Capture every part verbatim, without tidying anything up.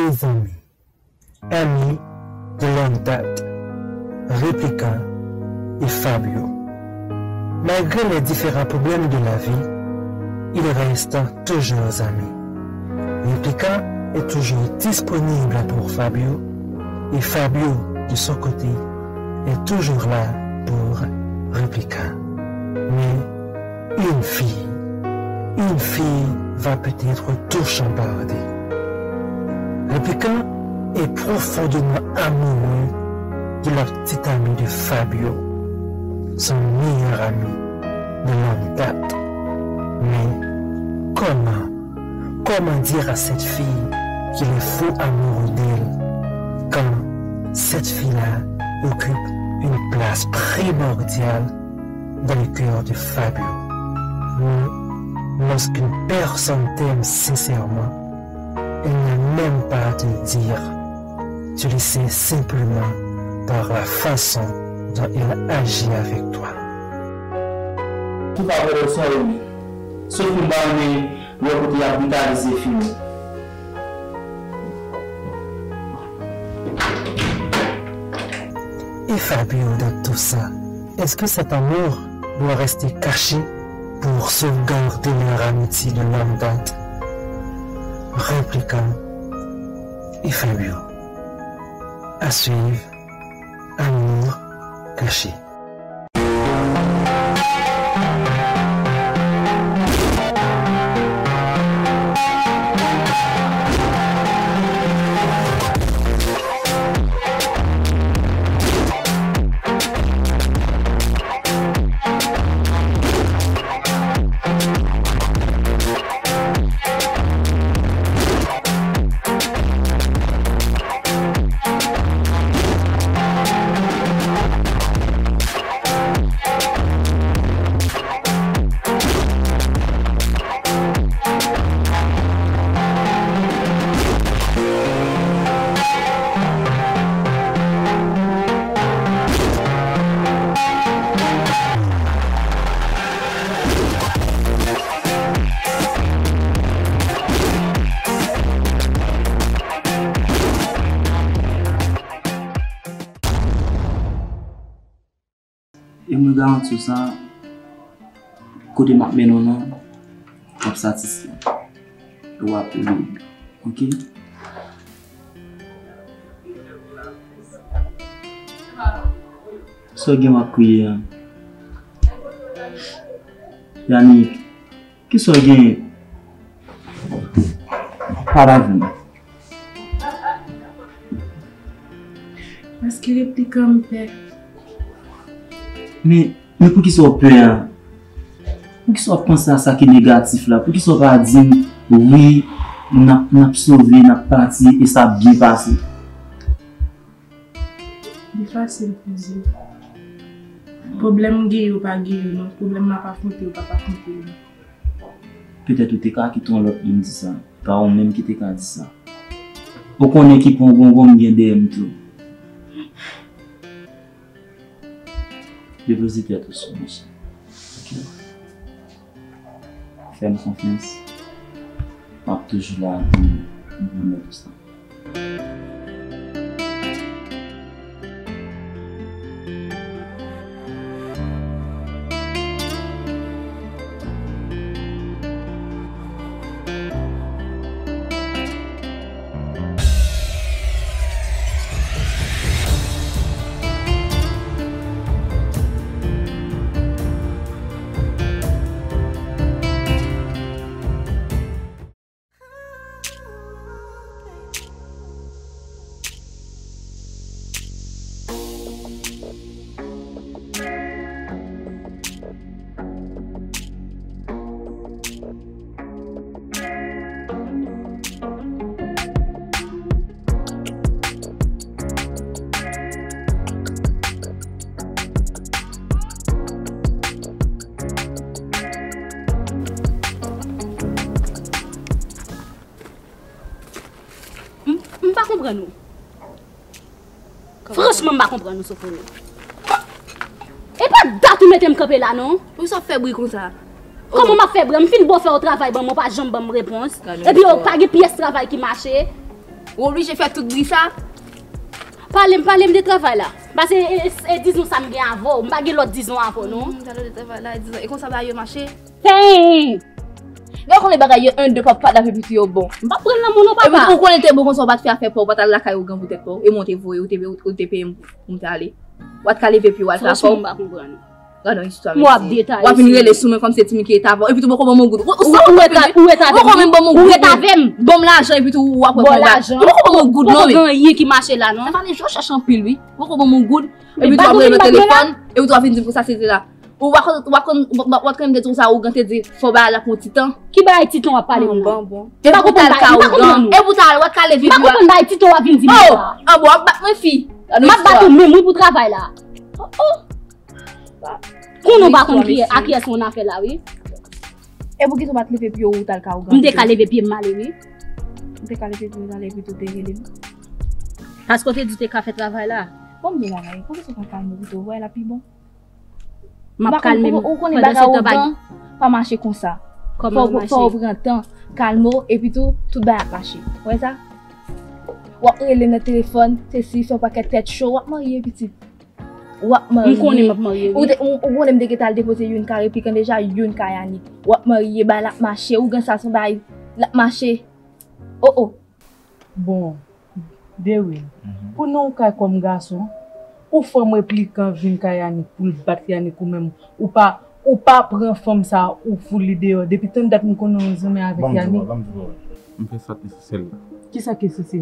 Mes amis, amis de longue date, Replica et Fabio. Malgré les différents problèmes de la vie, ils restent toujours amis. Replica est toujours disponible pour Fabio et Fabio, de son côté, est toujours là pour Replica. Mais une fille, une fille va peut-être tout chambarder. Replica est profondément amoureux de la petite amie de Fabio, son meilleur ami de longue date. Mais comment, comment dire à cette fille qu'il est fou amoureux d'elle quand cette fille-là occupe une place primordiale dans le cœur de Fabio? Mais lorsqu'une personne t'aime sincèrement, elle n'a même pas à te le dire. Tu le sais simplement par la façon dont elle agit avec toi. Ki pa vrè sa yo menm. Sof mwen pa renmen wè kote y ap brutalize fi yo. Et Fabio dans tout ça, est-ce que cet amour doit rester caché pour sauvegarder leur amitié de longue date? Replica et Fabio. À suivre, Amour caché. E mwen garanti w sa, kote m ap mennen w nan, w ap satisfè. W ap red. Oke? Sa w gen w ap kriye an? Yannick, kisa w genyen? Pale avè m. Paske Replica m pè. Men, men poukisa w pè a? Poukisa w ap panse a sa ki negatif la? Poukisa w pa di m, wi, n ap, n ap sove, n ap pati e sa ap byen pase? Li fasil pou di. Pwoblèm m gen yo pa gen yo non. Pwoblèm m ap afwonte yo p ap afwonte yo non. Petèt ou te ka kite yon lòt moun di sa. Pa ou menm ki te ka di sa. Ou konnen ki pon gongon m gen dèyè m tou. Depoze tèt ou sou mwen, cheri. Oke? Fè m konfyans. M ap toujou la pou m pwomèt ou sa. M, m pa konprann ou. Franchman, m pa konprann ou, Sophronie. E pa dat ou mete m kanpe la, non. Poukisa w ap fè bri konsa? Kòman m ap fè bri? M fin ba w fè yon travay, ban m, ou pa janm ban m repons. Epi yo pa gen pyès travay ki mache. Ou oblije fè tout bri sa? Pale m, pale m de travay la. Pase e, e, e dizon sa m gen avè w. M pa gen lòt dizon avè w, non. Talè de travay la, e dizon. E konsa bagay yo mache? Fè! Lè w konnen bagay yo en de pa pa la epi tou yo bon. M pa pran nan moun non papa. Epi ou konnen te bon konsa ou pa t fè afè pa w, ou pa t al lakay ou gran pou tèt pa w. E mwen te voye, ou te, ou te peye m pou m te ale. Ou pa t ka leve pye w al fè afè w. Franchman, m pa konprann. Gade yon istwa mesye. W ap detaye. W ap vin rele sou mwen kòmsi se ti Miki ki t avè w. Epi tou poko ban m yon goud. Ou sa w ret avè m? Ou ret avè m? Ou poko menm ban m yon goud. Ou ret avè m? Ban m lajan epi tou w ap pran bagay. Ou poko ban m yon goud non men. Poko gen anyen ki mache la non. Sa fè jou w chèche anpil wi. Ou poko ban m yon goud. Epi tou w ap rele nan telefòn. Epi tou w ap vin di m konsa se te la. Ou pa konn, ou pa konn, ou pa konn m te di w sa ougan te di fò bagay la pran ti tan. Ki bagay ti tan w ap pale m la? M pa konprann bagay, m pa konprann ou. Epi w ta al w ap kale viv yo. M pa konprann bagay ti tan w ap vin di m la. Oh! An bon, w ap bat mwen fi. M ap bat ou menm wi pou travay la. Oh oh. Konnen w pa konn kiyès, a kiyès ou nan afè la wi. E poukisa w pa t leve pye w ou t al ka ougan? M te ka leve pye m ale wi. M te ka leve pye m ale epi tou te rele m. Paske w te di w te ka fè travay la. Bon m di w bagay, poukisa w pa kalme w pito, w wè l ap pi bon? M ap kalme m. Ou konnen bagay ougan pa mache konsa. Kòman l mache? Fò w pran tan, kalme w epi tou tout bagay ap mache. W wè sa? W ap rele nan telefòn, se si fè yon pakèt tèt cho, w ap marye pitit. W ap marye. M konnen m ap marye wi. Ou konnen m te gentan al depoze youn ka Replikan deja, youn ka Yanick. W ap marye, bagay la ap mache, ougan sa se yon bagay l ap mache. Oh oh. Bon, Dewin, pou non w kay kòm gason, pou fanm Replikan vin kay Yanick pou l bat Yanick ou menm, ou pa ou pa pran fanm sa ou fout li deyò. Depi tann dat m konnen w zanmi avèk Yanick. M fè sa k nesesè la. Kisa k nesesè?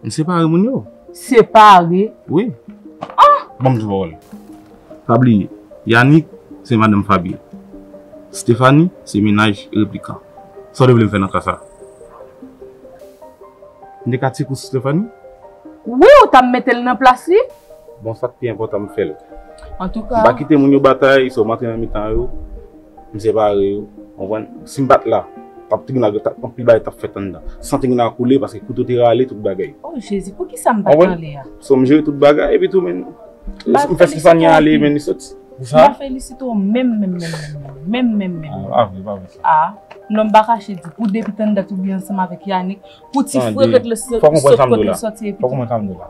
M separe moun yo. Separe? Wi. Ban m di w pawòl. Pa bliye, Yanick se madanm Fabie. Stephanie se mennaj Replikan. Sa w te vle m fè nan ka sa? M te ka tcheke w sou Stephanie? Wi, ou t ap mete l nan plas li. Bon, sa k pi enpòtan m fè l. Antouka. M pa kite moun yo batay, so m antre nan mitan yo, m separe yo. Konprann? Si m pa t la, t ap tribinal, t ap anpil bagay t ap fèt anndan. San tribinal koule paske kouto te rale tout bagay. Oh Jezi, poukisa m pa t nan lè a? So m jere tout bagay epi tou men. M fè Stephanie ale men li soti. M pa felisite w menm menm menm menm menm menm menm menm. Ah, non, m pa kache di pou depi tann dat ou byen ansanm avèk Yanick, pou ti frè ret le sot kote l soti epi. Fò konprann sa m di w la.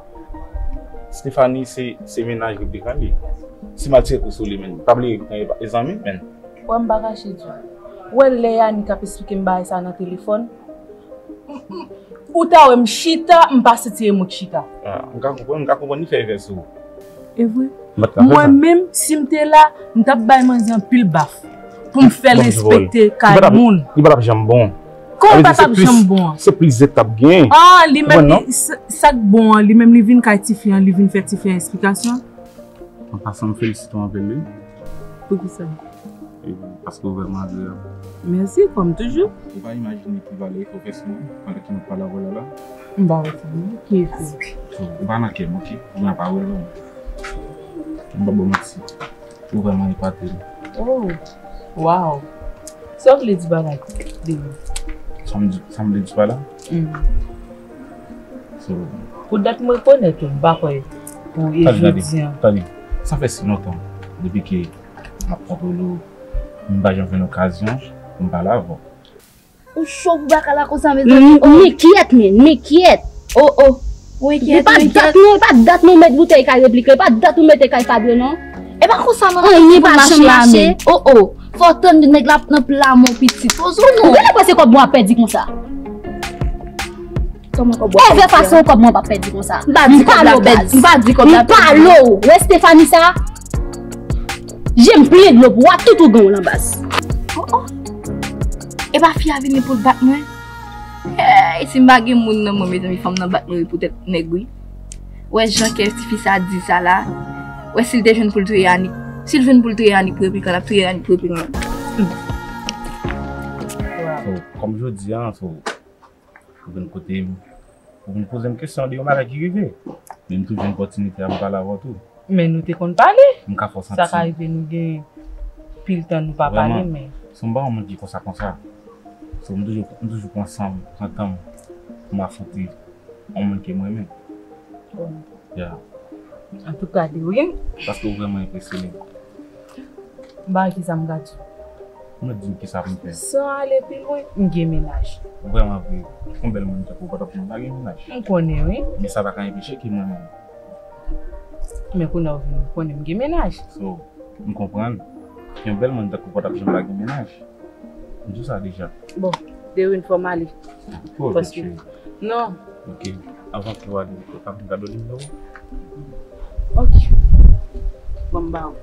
Stephanie se se mennaj Replikan li. Si m al tire kou sou li men, pa bliye Replikan e zanmi men. Wè m pa kache di w. Wè lè Yanick ap esplike m bagay sa nan telefòn. Ou ta wè m chita, m pa santi e mwen k chita. Ah, m ka konprann, m ka konprann li fè efè sou ou. E vre? Mwen menm, si m te la, m t ap bay manzè anpil baf pou m fè l respekte kay moun. Li pa t ap janm bon. Kòman l pa t ap janm bon an? Se plis zèt t ap genyen. Ah, li menm, sa k bon an, li menm li vin kay tifi an, li vin fè tifi an esplikasyon. An pasan, m felisite w anpil wi. Poukisa? Paske w vrèman agreab. Mèsi, kòm toujou. Ou pa imajine ki valè ke w fè sou mwen pandan ke m ap pale avè w la la. M pa wè sa non. Ki efè? Ou pa nan kè m, oke? Ou gen pa wè l non. M pa ba w manti. Ou vrèman epate m. Oh, wow. Sa w vle di pa la? Sa m vle di pa la? Pou dat m rekonèt ou, m pa kwè pou e jodi an. Tande, sa fè si lontan depi ke m ap kontwole w, m pa janm jwenn okazyon pou m pale avè w. Ou cho pou baka la konsa mezanmi. M enkyèt men, m enkyèt. Oh oh. Ou enkyèt, ou enkyèt. E pa dat non, e pa dat non met boutèy kay Replikan, e pa dat ou mete kay Fabie non. E pa konsa non. Anyen pa janm mache. Oh oh. Fò w tann nèg la nan pla men w pitit. Poze w non. Ou genlè panse kòb mwen ap pèdi konsa? Kòman kòb w ap pèdi? Evè fason kòb mwen p ap pèdi konsa. M pa di kòb la pèdi. M pa di kòb la pèdi. M pale w. Wè Stephanie sa? Je m plen dlo pou w a tout ougan w lan baz. Oh oh. E pa fi a vini pou l bat mwen? Hey, si m pa gen moun nan mwen, mezanmi, fanm nan bat mwen wi poutèt nèg wi. Wè jan kè tifi sa di sa la. Wè si l te jwenn pou l touye Yanick. Si l jwenn pou l touye Yanick pou Replikan, l ap touye Yanick pou Replikan. Kòm jodi a, so, ou vin kote m, ou vin poze m kesyon de yon bagay ki rive. Men m toujou gen opòtinite a m pale avè w tou. Men nou te konn pale. M ka fè w santi. Sa ka rive nou gen pil tan nou pa pale, men. So m pa yon moun ki konsa konsa. So m toujou, m toujou pran san m, pran tan m pou m afwonte yon moun ke m renmen. Ya. Antouka, Dewin. Paske w vrèman enpresyone m. M pa wè kisa m ka di w. Mwen di w kisa pou m fè. San ale pi lwen, m gen mennaj. Vrèman vre, yon bèl moun tankou w pa t ap janm lage mennaj. M konnen, wi. Men sa pa ka enpeche ke mwen menm. Men kounye a w vin konnen m gen mennaj. So, m konprann. Yon bèl moun tankou w pa t ap janm lage mennaj. M di w sa deja. Bon, Derine, fò m ale. Paske, non. Ok, anvan ke w ale, ou ka ban m kado nimewo w? Ok. Bon, m ba w.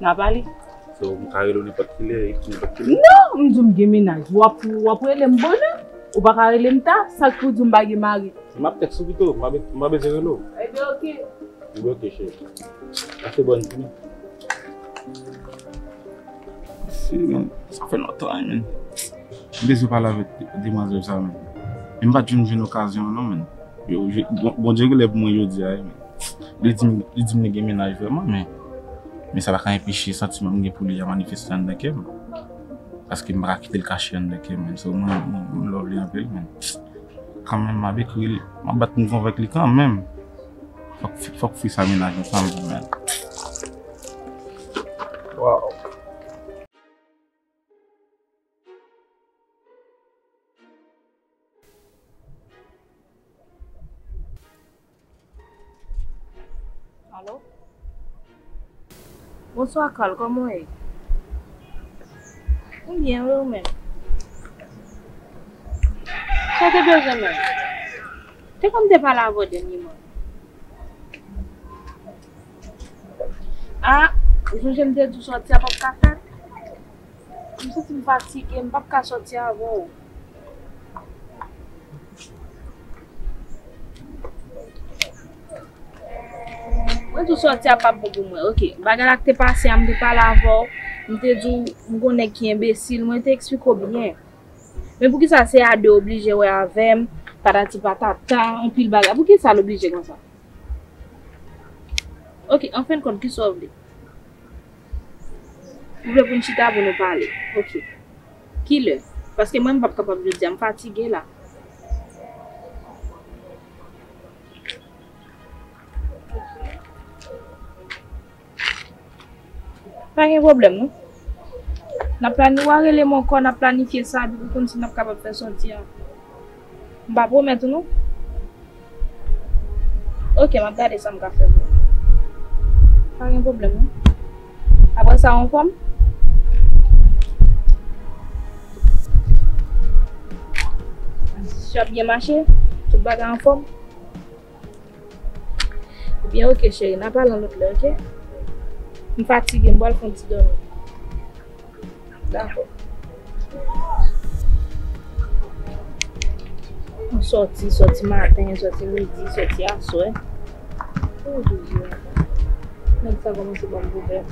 N a pale. So, m ka rele w nenpòt ki lè, nenpòt ki lè? Non, m di w m gen mennaj. W ap, w ap rele m bonè. Ou pa ka rele m ta, sa k pou di w m pa gen mari? M ap tèks ou pito, m pa be-, m pa bezwen rele w. Ebyen, ok. Ebyen, ok, cheri. Pase bòn jounen. Si, men, sa fè lontan, men. M bezwen pale avèk demwazèl sa, men. Men m pa t jwenn, jwenn okazyon an, non, men. Yo, je, Bon-, Bondye genlè pou mwen jodi a, wi, men. Li di m, li di m li gen mennaj vrèman, men, men sa pa ka enpeche santiman m gen pou li a manifeste anndan kè m. Paske m pa ka kite l kache anndan kè m, men. So, mwen, mwen, mwen love li anpil, men. Kanmenm, m ap ekri l, m ap bat m konvèk li kanmenm. Fòk, fòk fi sa mennaj ansanm, men. Wow. Alo? Bonswa, Carl, kòman w ye? M byen, wi, ou menm? Sa w te bezwen menm? Te konn m te pale avè w dènyèman. A, ou sonje m te di w sòti a p ap ka fèt? M santi m fatige, m p ap ka sòti avè w. Mwen tou sòti a p ap bon pou mwen. Ok, bagay la k te pase a, m te pale avè w, m te di w, m gon nèg ki enbesil, mwen te eksplike w byen. Men poukisa se a de oblije wè avè m, patati patata, anpil bagay. Poukisa l oblije konsa? Ok, anfendkont, kisa w vle? Ou vle pou n chita pou nou pale? Ok. Kilè? Paske mwen, m p ap kapab jodi a, m fatige la. Pa gen pwoblèm, non. N ap plani-, w a rele m ankò, n ap planifye sa, epi pou konn si n ap kapab fè sòti a. M pa pwomèt ou, non. Ok, m ap gade sa m ka fè pou ou. Pa gen pwoblèm, non. Apre sa, w anfòm? Si w ap byen mache, tout bagay anfòm? Ebyen, ok, cheri, n a pale yon lòt lè, ok? M fatige, m pral fè yon ti dòmi. Dakò. M sòti, sòti maten, sòti midi, sòti aswè. O Jezi, nèg sa kòmanse ban m pwoblèm.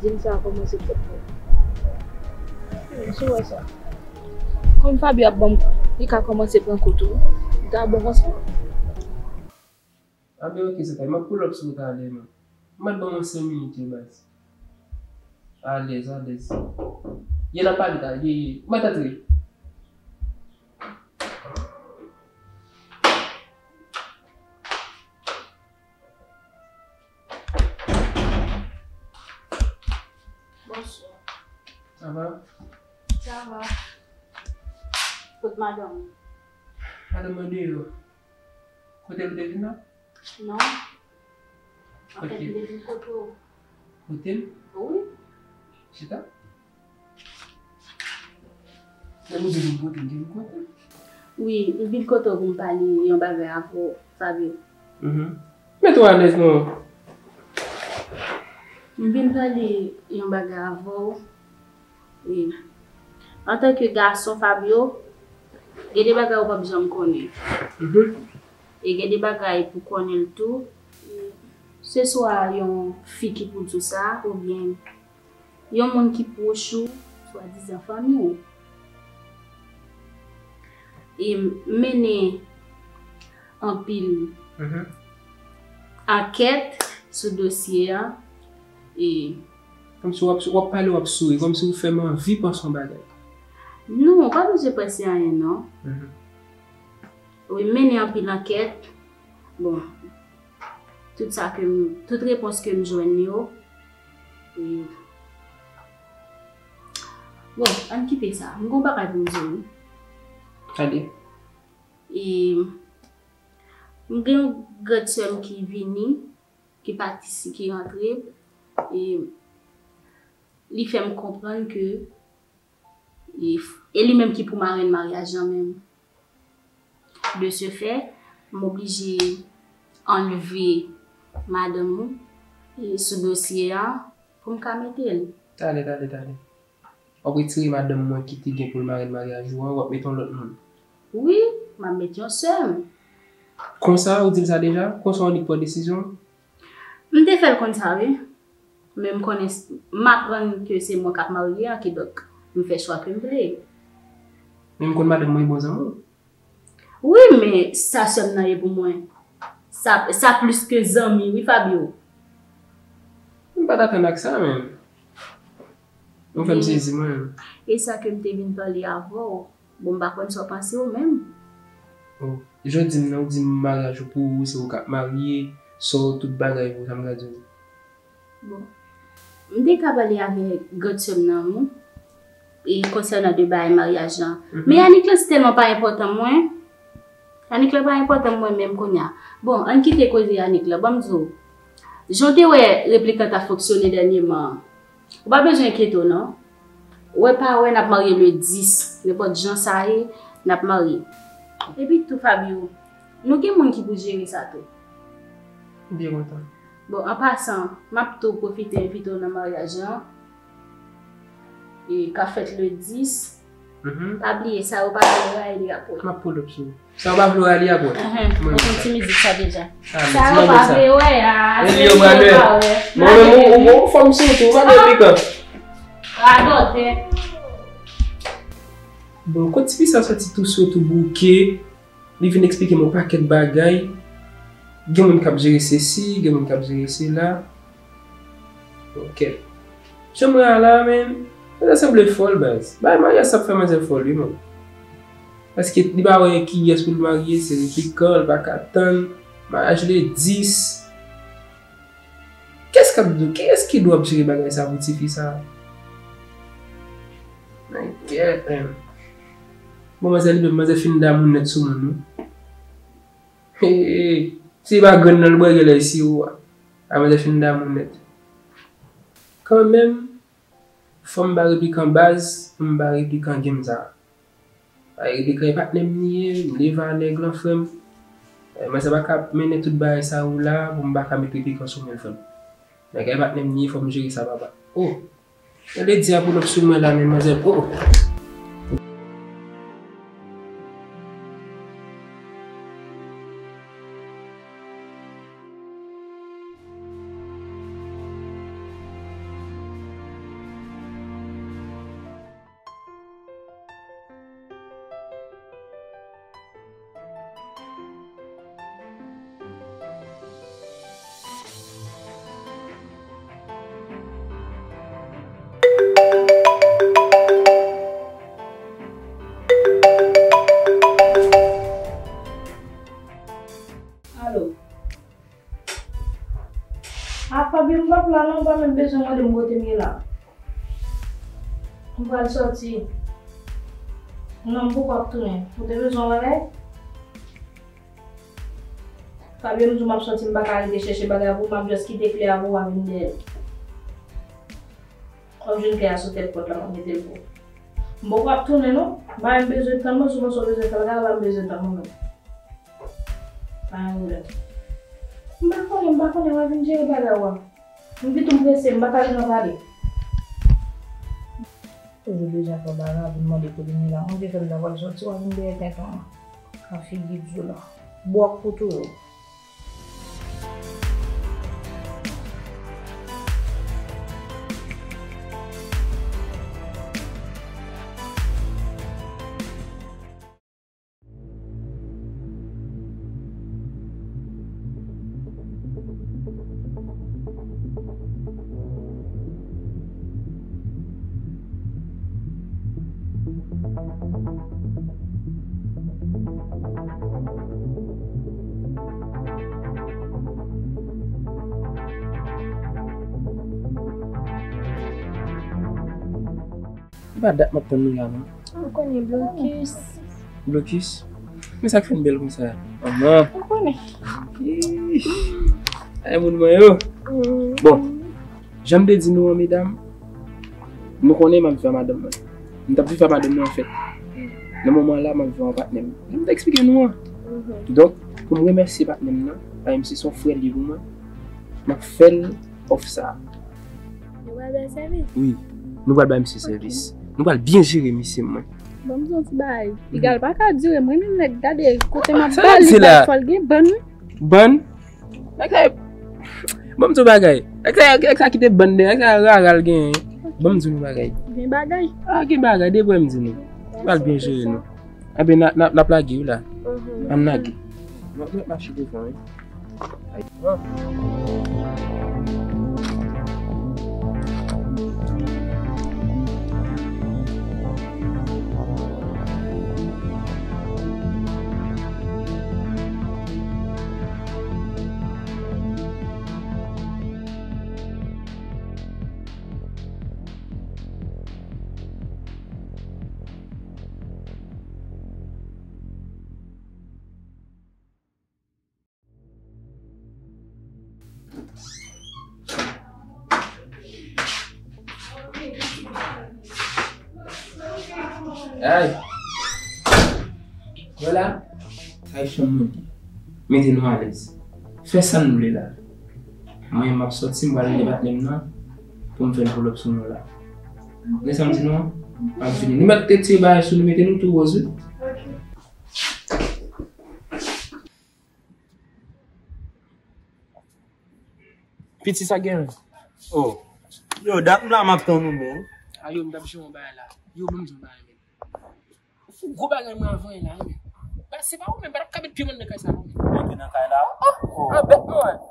Djinn sa kòmanse fè pwoblèm. Si w wè sa. Kòm Fabio ap ban m kou, li ka kòmanse pran kou tou. Li ta bon konsa. Anben, ok, se kay, m ap pull up sou ou talè, man. M mèt ban mwen senk minit, wi, baz. Alèz, alèz. Ye, n ap pale talè, ye, ye. M mèt antre. Bonswa. Sa va? Sa va. Kot madanm ou? Madanm mwen deyò. Kote l te vin la? Non. Anfèt, m te vin kote w. Kote m? Wi. Chita. Lè m di vin kote m, te vin kote m? Wi, m vin kote w pou m pale yon bagay avè w, Fabio. Mhm. Mete w alèz non. M vin pale yon bagay avè w. Wi. Antanke gason, Fabio, gen de bagay ou p ap janm konnen. Mhm. E gen de bagay pou konnen l tou. Se swa yon fi ki pou di w sa, oubyen yon moun ki pwòch ou, swadizan fanmi w. E mennen anpil Mhm. ankèt sou dosye a. E Kòmsi w ap, w ap pale, w ap souri, kòmsi ou fè m anvi panse yon bagay. Non, ou pa bezwen panse anyen, non. Mhm. Wi, mennen anpil ankèt. Bon, tout sa ke m, tout repons ke m jwenn yo. E, bon, ann kite sa. M gen yon bagay pou m di w, wi. Gade. E m gen yon grand sè m ki vini, ki patisi, ki rantre, e li fè m konprann ke e, e li menm ki pou marenn maryaj lan menm. De ce fait, m oblije anlve madanm ou, e, sou dosye a pou m ka mete l. Tande, tande, tande. W ap retire madanm mwen ki te gen pou l marenn maryaj ou an, w ap mete yon lòt moun. Wi, m ap mete yon sè m. Konsa, ou di l sa deja? Konsa, w annik pran desizyon? M te fè l konn sa, wi. Men m konnen, m aprann ke se mwen k ap marye a, kidonk, m fè chwa ke m vle. Men m konn madanm mwen e bon zanmi w. Wi, men sa sè m nan ye pou mwen. Sa, sa plis ke zanmi, wi, Fabio. M pa t atann ak sa, menm. Ou fè m sezi, mwen. E sa ke m te vin pale avè w. Bon, m pa konn sa w panse ou menm. Oh, jan w di m nan, ou di m maryaj ou pou ou, se ou k ap marye, sa w, tout bagay pou sa m ka di w. Bon. M te ka pale avèk grand sè m nan, wi, e konsènan de bagay maryaj lan. Men Yannick lan se tèlman pa enpòtan mwen. Yannick lan pa enpòtan mwen menm kounye a. Bon, ann kite koze Yannick lan. Ban m di w, jan w te wè replik lan t ap fonksyone dènyèman an, ou pa bezwen enkyete w non. Wè pa wè, n ap marye le dis. Nenpòt jan sa ye, n ap marye. Epi tou, Fabio, nou gen moun ki pou jere sa tou. M byen kontan. Bon, an pasan, m ap tou pwofite envite w nan maryaj lan. E, k ap fèt le dis. Pa bliye sa, yo pa vle wè li apre. M ap pull up sou ou. Sa w pa vle wè li apre. Mwen, mwen ti mizik sa deja. Sa yo pa vle wè a, se li yo pa wè. Mwen menm, ou, ou, ou fòm sou tou, ou pa gen pikan. Radòtè. Bon, kot tifi sa soti tou so, tou bouke, li vin eksplike m yon pakèt bagay. Gen moun k ap jere sesi, gen moun k ap jere sela. Ok. Jan m wè a la, men, manzè sanble fòl, baz. Bay maryaj sa ap fè manzè fòl, wi, man. Paske li pa wè kiyès pou l marye, se replikan, li pa ka tann. Maryaj le dis. Kiyès k ap di, kiyès ki dwe ap jere bagay sa pou tifi sa? My God, man. Bon, manzè li menm, manzè fin damou nèt sou moun, wi. Hey, hey, hey. Si li pa grenn nan, l bwè gèlè si ou a. A, manzè fin damou nèt. Kanmenm, fò m ba replikan baz, m ba replikan game sa. Ay, replikan e patnè m li ye, m leve a nèg lan, frè m. Eh, manzè pa ka mennen tout bagay sa ou la, pou m pa ka met replikan sou mwen, frè m. Nèg la e patnè m li ye, fò m jere sa, papa. Oh! Tande di a pull up sou mwen la, men manzè. Oh, oh. Alo. A, Fabio, m p ap la non, ou pa menm bezwen mande m kote m ye la. M pral sòti. Non, m poko ap tounen. Ou te bezwen yon bagay? Fabio, m di w m ap sòti, m pa ka rete chèche bagay pou ou, m ap just kite kle a pou w a vin dèyè l. W ap jwenn kle a sou tèt pòt la, m ap mete l pou ou. M poko ap tounen non. M pa menm bezwen tann mwen, si w panse w bezwen fè bagay, w pa menm bezwen tann mwen menm. Pa gen pwoblèm. M pa konnen, m pa konnen, w a vin jere bagay ou a. M pito m prese, m pa ka vin nan pale. Toujou bezwen fè bagay, vin mande kote m ye la. Mwen te fè m ta pral sòti, w a vin dèyè tenten mwen. Nan figi djòl la. Bwòk pou toujou. Pa dat m ap tann nou la, non. Ou konnen blokis. Blokis? Men sa k fè n bèl konsa? Manman. Ou konnen. Ish. Ay, moun mwen yo. Mm. Bon, jan m te di nou an, medam, nou konnen m ap viv ak madanm mwen. M t ap viv ak madanm mwen, anfèt. Nan moman la, m ap viv ak patnè m. Jan m te eksplike nou an. Mhm. Donk, pou m remèsye patnè m nan, paske misye se yon frè li ye pou mwen, m ap fè l òf sa a. Nou pral bay sèvis? Wi, nou pral bay misye sèvis. Nou pral byen jere misye, mwen. Ban m di yon ti bagay. Piga l pa ka dire, mwen menm nèg gade kote m ap ba li, fò l gen bann, wi. Bann? Nèg sa, ban m di yon bagay. Nèg sa, nèg sa kite bann de, nèg sa rara l genyen. Ban m di yon bagay. Gen bagay? Ah, gen bagay, depi m di nou. Nou pral byen jere nou. Enben, n a, n a, n ap lage wi la. Mhm. Ann lage. Mwen, mwen mache devan, wi. Ay. Ay! Vwala, sa e chanm mwen li. Mete nou alèz. Fè sa n vle la. Mwen, m ap sòti, m pral rele patnè m nan pou m fè l pull up sou nou la. Men sa m di nou an? M ap vini. Nou mèt te tire bagay sou nou, mete nou tou wòz, wi. Piti, sa gen? Oh. Yo, dat m la m ap tann ou, men. A yo, m t ap jere yon bagay la. Yo, ban m di yon bagay, men. Ou fou gwo bagay mwen avan la, men. Ba, se pa ou menm, pa t ap ka met pye mwen nan kay sa, non, men. Mete nan kay la? Oh, oh. An bèt mwen.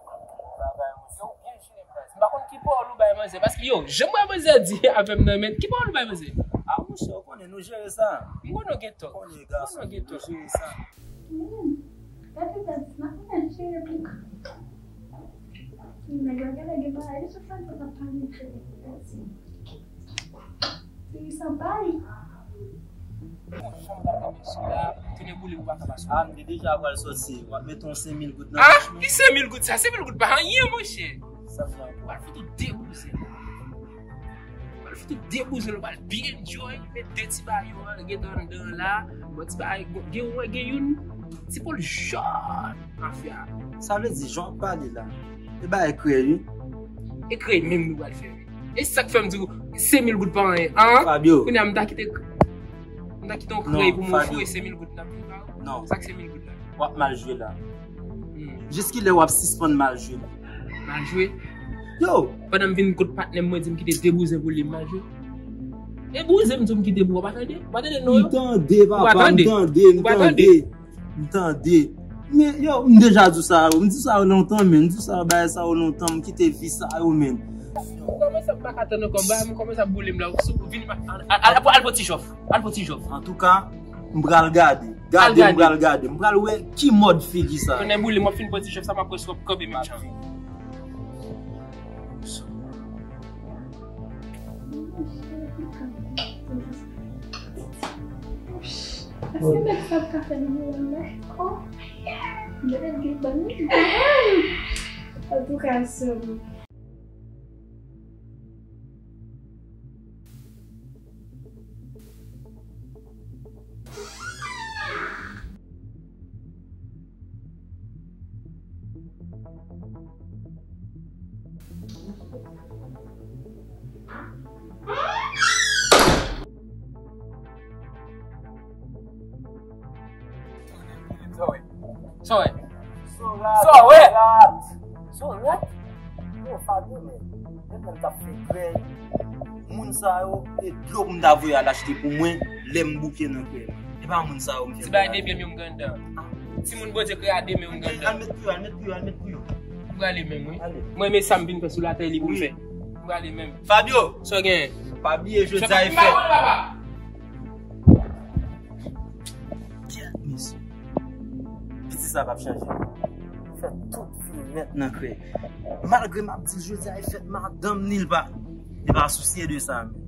Bagay, mwen. Yo, byen jere, baz. M pa konn ki pawòl ou bay manzè, paske, yo, jan m wè manzè di avè m nan, men, ki pawòl ou bay manzè? A, monchè, ou konnen, nou jere sa. M konnen w gen tò. Konnen gason, nou jere sa. Gade bèl, m ap manje replika. Nèg la genlè gen bagay sou fè l, sa pale fè. Ti sanbay. Bon, jan m gade mesye la, tounen boule ou pa ka pase. Ah, m te deja pral sòti. W ap mete yon senk mil goud nan poch mwen. Ah, ki senk mil goud sa? Senk mil goud pa anyen, monchè. Sa fè ankò. W ap fout ou debouze. Pral fout ou debouze, nou pral byen enjoy, met de ti bayo an, gentan anndan an la, bon ti bagay, gen yon, gen youn, ti pòl jòn, mafya. Sa vle di, jan w ap pale la, e bagay krèy, wi. E krèy menm nou pral fè, wi. E sa k fè m di w, senk mil goud pa anyen, an? Fabio. Kounye a, m ta kite, m ta kite yon krèy pou m ofri w, e senk mil goud n ap fè ba ou. Non. Sa k senk mil goud la? W ap mal jwe la. Hmm. Jiskilè w ap sispann mal jwe? Mal jwe? Yo! Pandan m vin kot patnè m, mwen di m kite de bouzen pou li, m mal jwe? E bouzen m di w m kite pou ou, w pa tande? Ou pa tande non yo? M tande, papa, m tande, m tande. M tande. Men, yo, m deja di w sa yo. M di w sa yo lontan, men. M di w sa yo, bagay sa yo lontan. M kite vi sa yo, men. Ou kòmanse ap pa ka tann ankò, bagay m kòmanse ap boule m la. Ou sou vin al, al, al, al fè ti jòf. Al fè ti jòf. Antouka, m pral gade. Gade, m pral gade. M pral wè ki mòd figi sa. Konnen boule, m ap fin pran ti chèf sa, m ap wè si w ap kanpe menm jan. Èske nèg sa ap ka fè m boule m la? Oh, yeah! Gade l gen bann wi. Antouka, sè m. Sa w wè? Sa w wè? Sa w wè? Sa w wè? Yo, Fabio, men, menm lè m t ap fè krèy, moun sa yo, e dlo pou m ta voye al achte pou mwen, lè m bouke nan krèy. E pa moun sa yo m fè krèy. Ti bagay de pye m yo m gen anndan. Timoun Bondye kreye a de men yo m gen anndan. Al met pou yo, al met pou yo, al met pou yo. M prale menm, wi. Ale. Mwen, men sa m vin fè sou latè li pou m fè. M prale menm. Fabio! Sa w gen? Pa bliye jodi a e fèt. Kèt, mesye. Piti sa p ap chanje. Fè tout vin nèt nan krèy. Malgre m ap di l jodi a e fèt madanm ni l pa, li pa sousye de sa menm.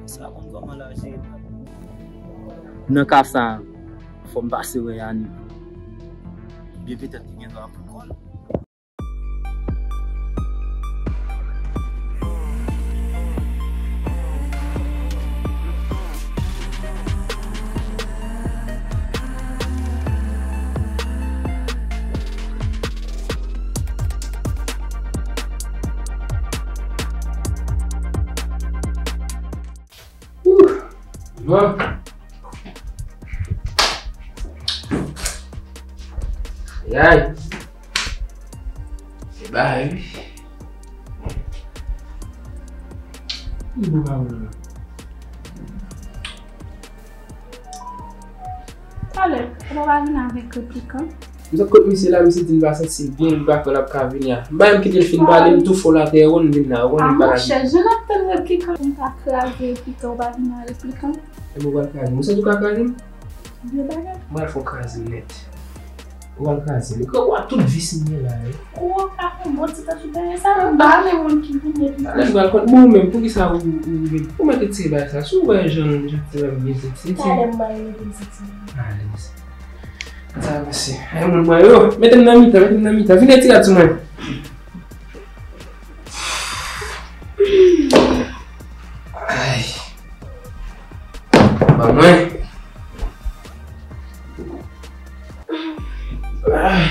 Sa konn kòman l ap jere l. Nan ka sa, fò m pase wè Yane. Byen petèt li gen dwa pran kò l. Ouh! Bon. Ay, ay. Se bagay, wi. Ki bon pawòl la? Talè, ou pa vin avèk replikan? M sot kot misye la, misye di l pa santi l byen, li pa kwè l ap ka vini a. M pa menm kite l fin pale, m tou fò l atè, ou konn vin la, ou konn vin pale. Monchè, jan n ap tann replikan, m ta kraze replikan, ou pa vin a replikan. Epi ou pral kraze m. Ou santi ou ka kraze m? Vye bagay. M pral fè w kraze nèt. Ou pral kraze m. Ou wè tout vis m gen la, wi. Ou pa fè yon bon ti tan sou bagay sa, m pa renmen moun ki vin epi. Talè m pral kont, bon, ou menm, poukisa ou, ou, ou, ou mèt retire bagay sa? Si w wè jan, jan ti bagay m byen santi, ti. Talè m pral mete m santi. Alèz. Sa avanse. Ay, moun mwen yo. Mete m nan mitan, mete m nan mitan. Vin retire sou mwen. Ay. Ban mwen. Ay.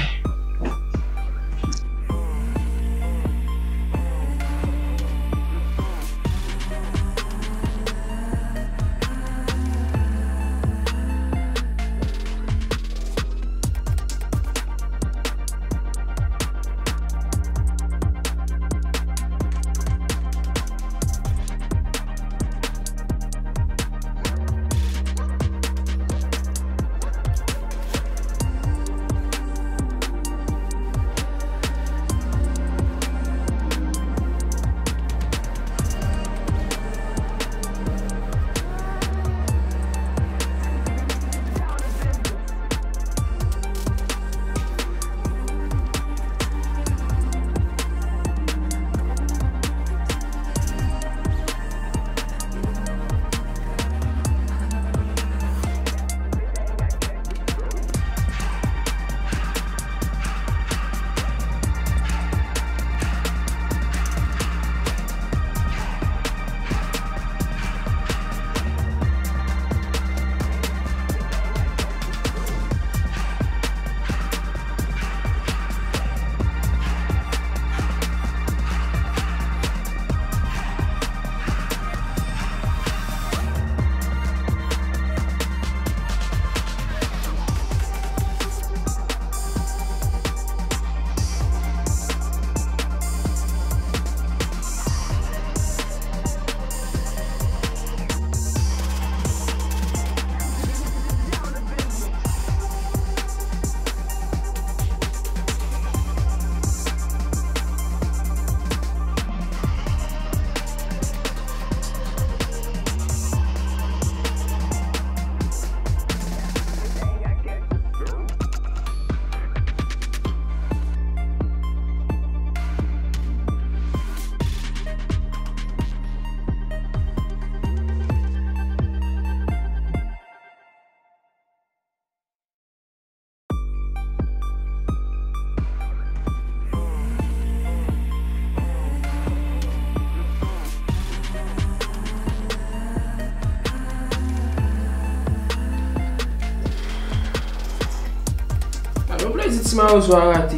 Yon plezi ti mawozo a rate.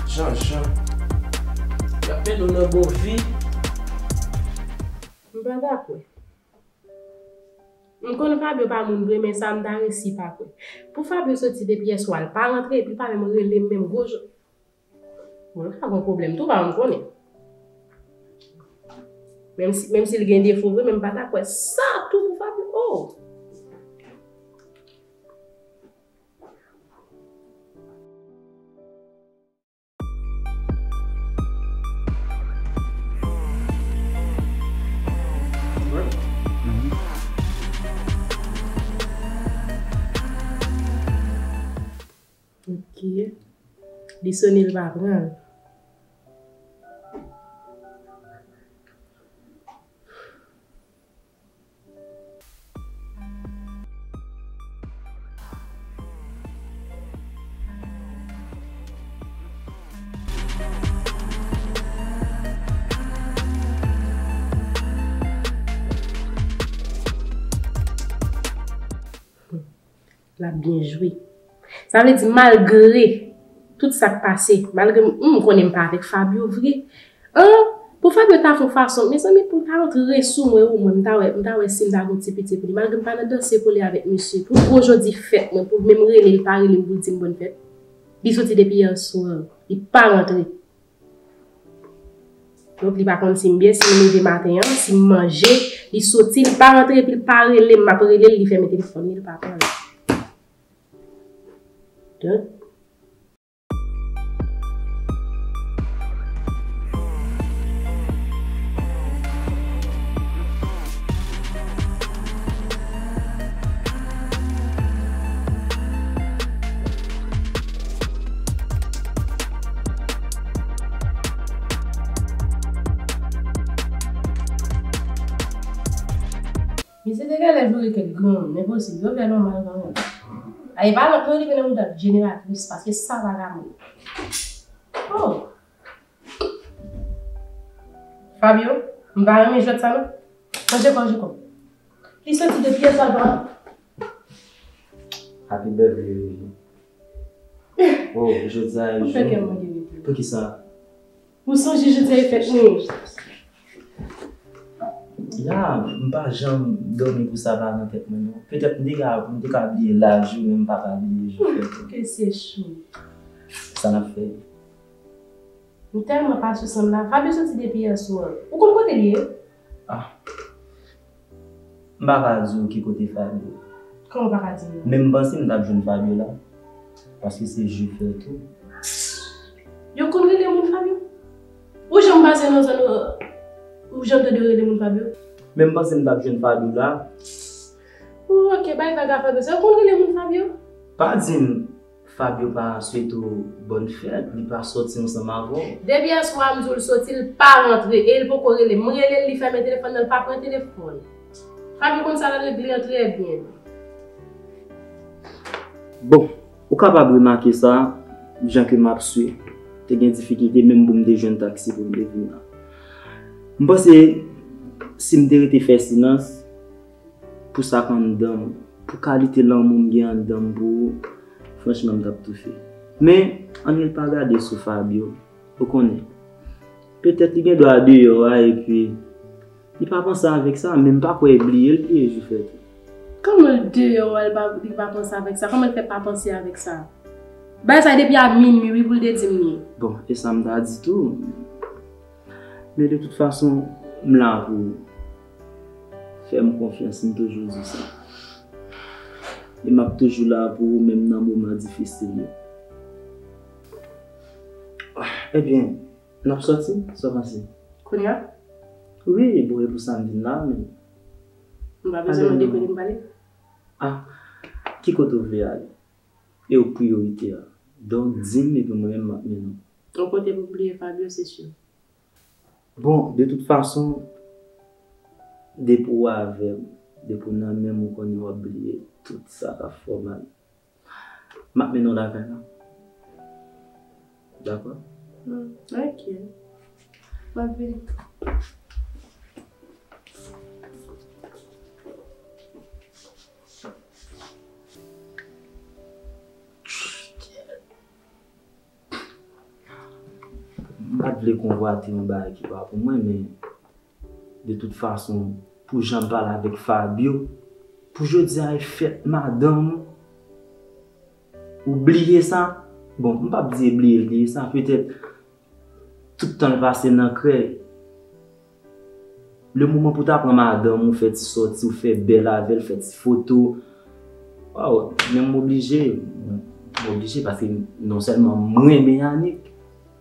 Jan, jan. Y ap mennen w nan bon vi. M pa dakò. M konn Fabio pa moun vre, men sa m ta resi pa kwè. Pou Fabio soti depi yèswa, l pa rantre, epi l pa menm rele m menm gwo jan. Bon, l ka gon pwoblèm tou, pa m konnen. Menm si, menm si l gen defo vre, men m pa ta kwè sa tou pou Fabio. Oh! Ok. Li sone, l pa pran l. L ap byen jwe. Sa vle di, malgre tout sa k pase, malgre m, m konnen m pa avèk Fabio vre, an, pou Fabio ta fè yon fason, mezanmi, pou l ta rantre sou mwen, ou mwen, m ta wè, m ta wè si m ta gon ti pitye pou li. Malgre m pa nan danse kole avèk misye, pou gwo jodi fèt mwen, pou menm rele, li pa rele m pou l di m bòn fèt. Li soti depi yè swa, li pa rantre. Donk, li pa konn si m byen, si m leve maten an, si m manje, li soti, li pa rantre, epi l pa rele m, m ap rele l, li fèmen telefòn li, li pa pran. Donk, Misye te genlè joure kèk granmoun, enposib, yo fè nòmal kanmenm. A, e pa lòt non, li vin nan mouda jeneratris, paske sa vagabon. Oh! Fabio, m pa renmen jwèt sa non. Ranje kò, ranje kò. Li soti depi yè swa dwa. Happy birthday, Riri. Oh, jodi a e jou. Ou fè kè m manke repo. Poukisa? Ou sonje jodi a e fèt mwen. Ya, m pa janm dòmi pou sa pa nan tèt mwen non. Petèt m te ka, m te ka bliye laj ou, men m pa ka bliye jou fèt ou. Ke se chou. Sa n ap fè? M tèlman pa sou san m la. Fabio soti depi yè swa. Ou konn kote l ye? Ah. M pa ka di w ki kote Fabio. Kòman w pa ka di m? Men m panse m t ap jwenn Fabio la. Paske se jou fèt ou. Yo konn rele moun Fabio? Ou janm pase nan zòn ou, ou janm tande yo rele moun Fabio? Men m panse m t ap jwenn Fabio la. Ou oke, bay vag a Fabio. Sa yo konn rele moun Fabio? Pa di m Fabio pa swete w bòn fèt, li pa sòti ansanm avè w. Depi yè swa m di w l soti, l pa rantre, e l poko rele m. M rele l, li fèmen telefòn nan, l pa pran telefòn. Fabio konn sa l ap regle an trè byen. Bon, ou kapab remake sa, jan ke m ap swe, te gen difikilte menm pou m te jwenn taksi pou m te vin la. M panse, si m te rete fè silans, pou sa k anndan m, pou kalite lanmou m gen anndan m pou ou, franchman, m t ap toufe. Men, ann rele pa gade sou Fabio, ou konnen. Petèt li gen dwa deyò a, epi li pa panse avèk sa, men m pa kwè e bliye l bliye jou fèt ou. Kòman l deyò a, li pa, li pa panse avèk sa? Kòman l fè pa panse avèk sa? Bagay sa depi a minui, wi, pou l te di m li. Bon, e sa m ta di tou. Men de tout fason, m la pou ou. Fè m konfyans, m toujou di sa. E m ap toujou la pou ou, menm nan moman difisil yo. Ebyen, n ap sòti? Sa w panse? Kounye a? Wi, bon, e pou sa m vin la, men. M pa bezwen mande kote m prale? Ah, ki kote w vle ale? E w priyorite a. Donk, di m, epi mwen menm, m ap mennen w. Yon kote pou bliye Fabio, se si. Bon, de tout fason, depi w avè m, depi w nan men m, ou konnen w ap bliye tout sa k ap fè w mal. M ap mennen w lakay la. Dakò? Hmm, ok. M ap vini. M pa t vle konvwate yon bagay ki pa pou mwen, men de tout fason, pou jan m pale avèk Fabio, pou jodi a e fèt madanm ou, ou bliye sa. Bon, m p ap di bliye, bliye sa, petèt tout tan l pase nan krèy. Le moman pou ta pran madanm ou, fè ti sòti, ou fè bèl avè l, fè ti foto. Waw, men m oblije, m oblije paske non sèlman m renmen Yanick,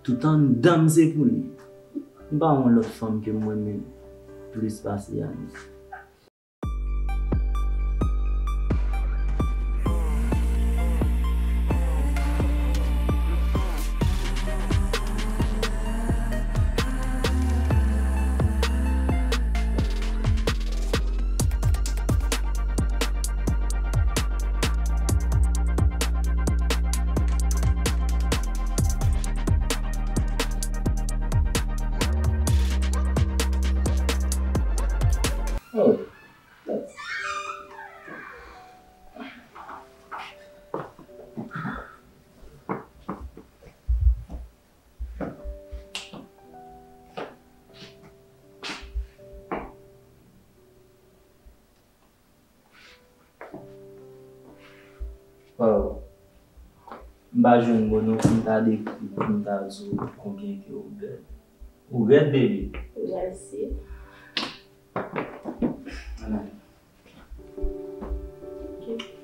tout anndan m se pou li. M pa wè yon lòt fanm ke m renmen plis pase Yanick. Waw. M pa jwenn mo non pou m ta dekri, pou m ta di w konbyen ke ou bèl. Ou rèd, baby. Mèsi. Ann ale. Ok.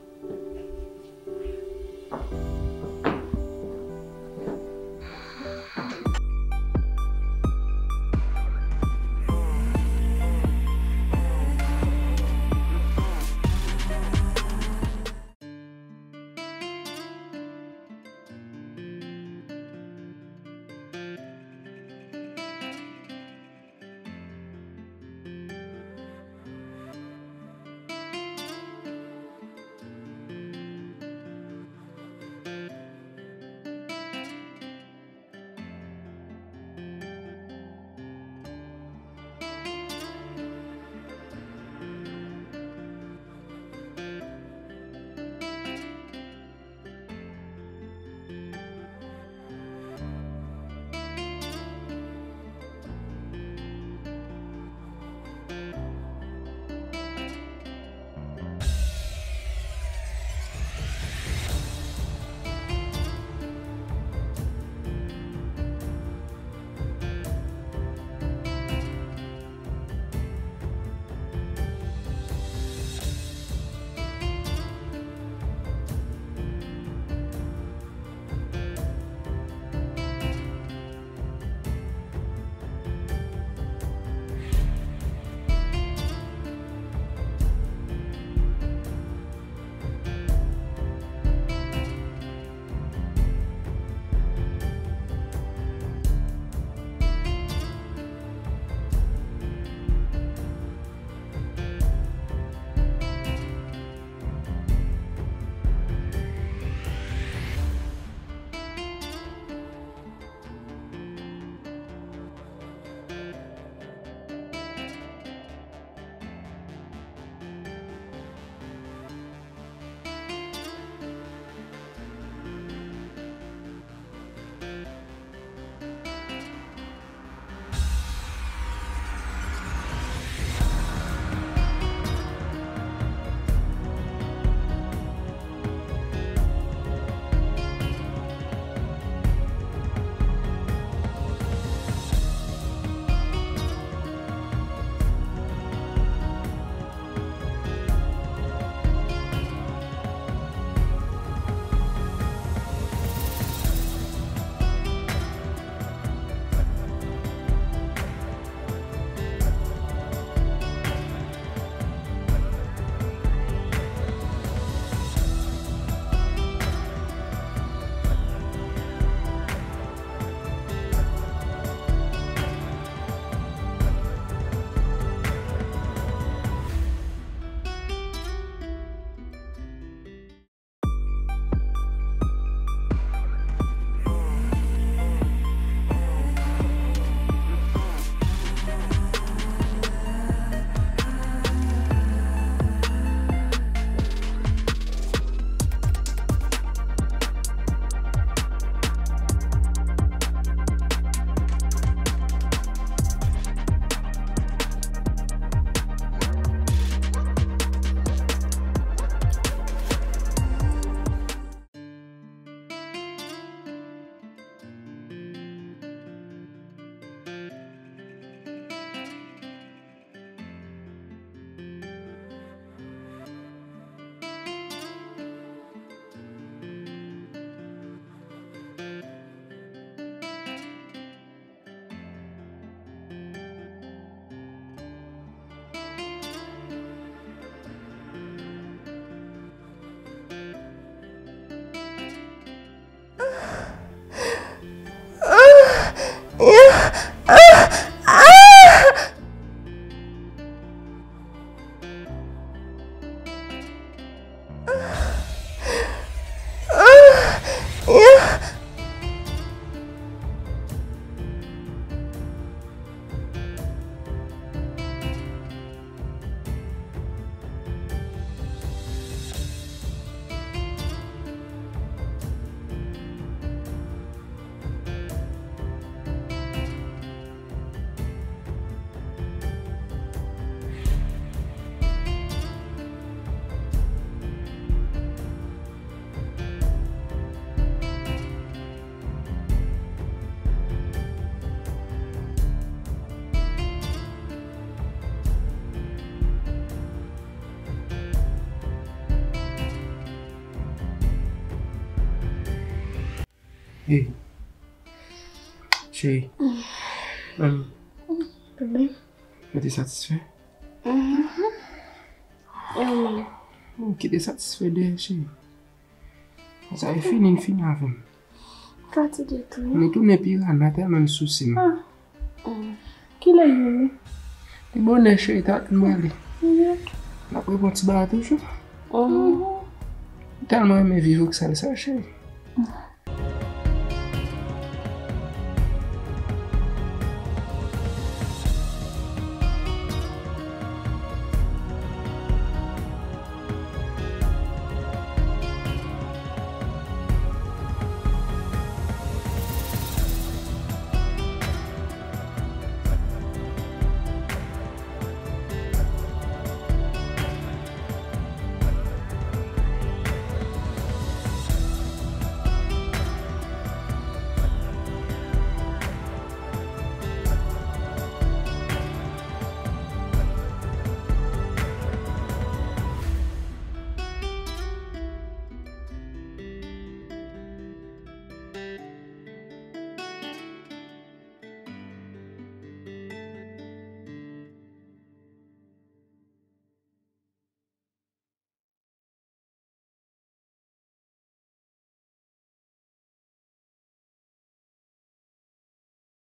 Hey. Cheri. Mwen, Bebe. Mwen te satisfè. Mhm. E ou menm? Mwen kite satisfè dèyè, cheri. Sa e fini, n fini avè m. Fatige tou. Nou tounen pirana tèlman n sousi m. Mm. Kilè Yumi? Li bonè, cheri, ta n prale. Mhm. N ap reponn ti bagay toujou. Mhm. Tèlman renmen viv Oksal sa, cheri.